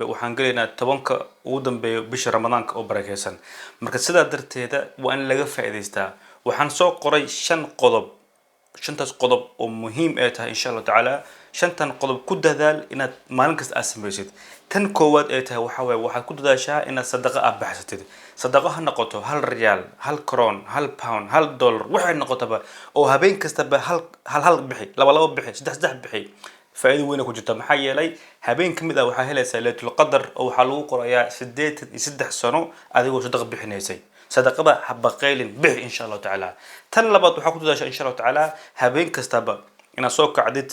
Waxaan gelaynaa 10-ka ugu dambeeya bisha Ramadaanka oo barakeysan. Marka sidaa darteeda waa in laga faa'iidaystaa. Waxaan soo qoray shan qodob, shantaas qodob oo muhiim ay tahay, insha Allahu tacaala. Shantan qodob ku dadaal inaad maalin kasta aad samaysid. Tan koowaad ay tahay waxaa waaye, waxaad ku dadaashaa inaad sadaqa aad baxsatid. Sadaqo ha noqoto 1 riyaal, 1 kroon, 1 pound, $1, waxay noqotaba oo habeen kastaba hal hal hal bixi, laba laba bixi, saddex saddex bixi. Faa'iido weyn ku jirta, maxaa yeelay habeen ka mid ah waxaa helaysaa Laylatul Qadar oo waxaa lagu qorayaa 83 sano adigoo sadaqa bixinaysay. Sadaqada ha baqaylin, bixi, insha Allahu tacaala. Tan labaad, waxaa ku dadaashaa, insha Allahu tacaala, habeen kastaba inaad soo kacdid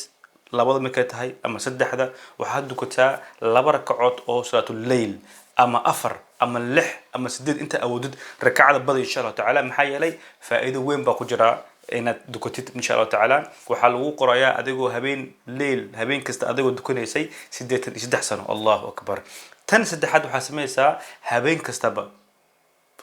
2-da markay tahay ama 3-da. Waxaad dukataa laba rakacood oo salaatuleyl, ama afar ama lix ama sideed, inta awoodid rakacada bada, insha Allahu tacaala. Maxaa yeelay faa'iido weyn baa ku jira inaad dukatid, insha Allahu tacaala. Waxaa lagu qorayaa adigoo habeen leyl, habeen kasta adigoo dukanaysay 83 sano. Allahu akbar. Tan saddexaad, waxaa samaysaa habeen kastaba,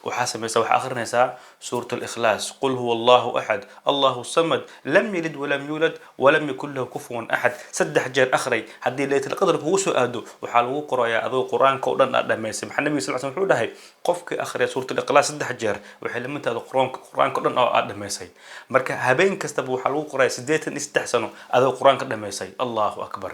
waxaa samaysaa, waxaa akhrinaysaa Suurat Alikhlaas: قل هو الله أحد، الله الصمد، لم يلد ولم يولد ولم يكن له كفوا أحد. Saddex jeer akhray. Haddii Laylatul Qadr kugu soo aado, waxaa lagu qorayaa adoo Qur-aanka oo dhan aad dhamaysay. Maxaa Nabiga sal slam wuxuu dhahay: qofkii akhriya Suurat Alikhlaas saddex jeer waxay la mid tahay Qur-aanka o dhan oo aad dhamaysay. Marka habeen kastaba waxaa lagu qorayaa 83 sano adoo Qur-aanka dhamaysay. Allahu akbar.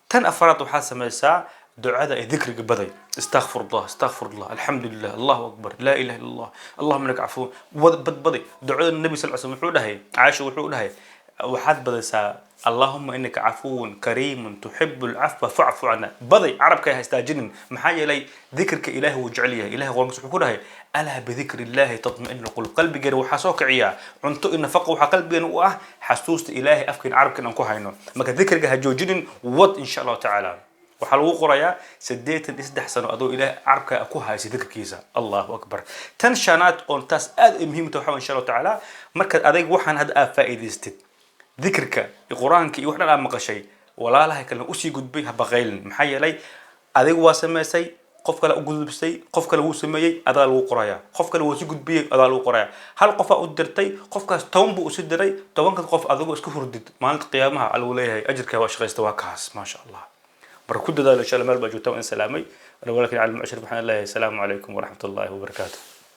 Tan afaraad, waxaa samaysaa ducada ee dikriga baday: استغفر الله، استغفر الله، الحمد لله، الله أكبر، لا إله إلا الله، اللهم إنك عفو. Badbaday ducada. Nabi sal slam wuxuu dhahay, Caaisha wuxuu dhahay, waxaad badaysaa: اللهم إنك عفو كريم تحب العفو فاعف عنا. Baday, carabka ha istaajinin. Maxaa yeelay dikirka Ilaahi wuu jecel yahay. Ilahay Qur-aankiisa wuxuu ku dhahay: ألا بذكر الله تطمئن القلوب. Qalbigeena waxaa soo kiciyaa cunto iyo nafaqo, waxaa qalbigeena u ah xasuusta Ilaahay, afkeena, carabkeena aan ku hayno. Marka dikriga ha joojinin, wad, insha Allahu tacaala. Waxaa lagu qorayaa 83 sano adoo Ilaah carabka ku haysa dikirkiisa. Allahu akbar. Tan shanaad, oon taas aad ay muhiim tahay, waxaa, insha Allahu tacaala, markaad adayg waxaan hadda aad faa'iidaystid, dikirka iyo Qur-aanka iyo wax dhan aad maqashay, walaalaha kalena usii gudbay, ha baqaylin. Maxaa yeelay adigu waa samaysay, qof kale u gudbisay, qof kale wuu sameeyey, adaa lagu qorayaa. Qof kale wuu si gudbiyey, adaa lagu qorayaa. Hal qofaa u dirtay, qofkaas 10 buu usi diray, 10-ka qof adigoo iska hurdid maalinta qiyaamaha lagu leeyahay ajirkaa waa shaqaysta, waa kaas, maasha Allah. Marka ku dadaalo, insha Allah. Meel baa joogta, waan salaamay walaakin cali mucshir. Waxaan leeyahay asalaamu calaykum waraxmat ullahi wabarakaatu.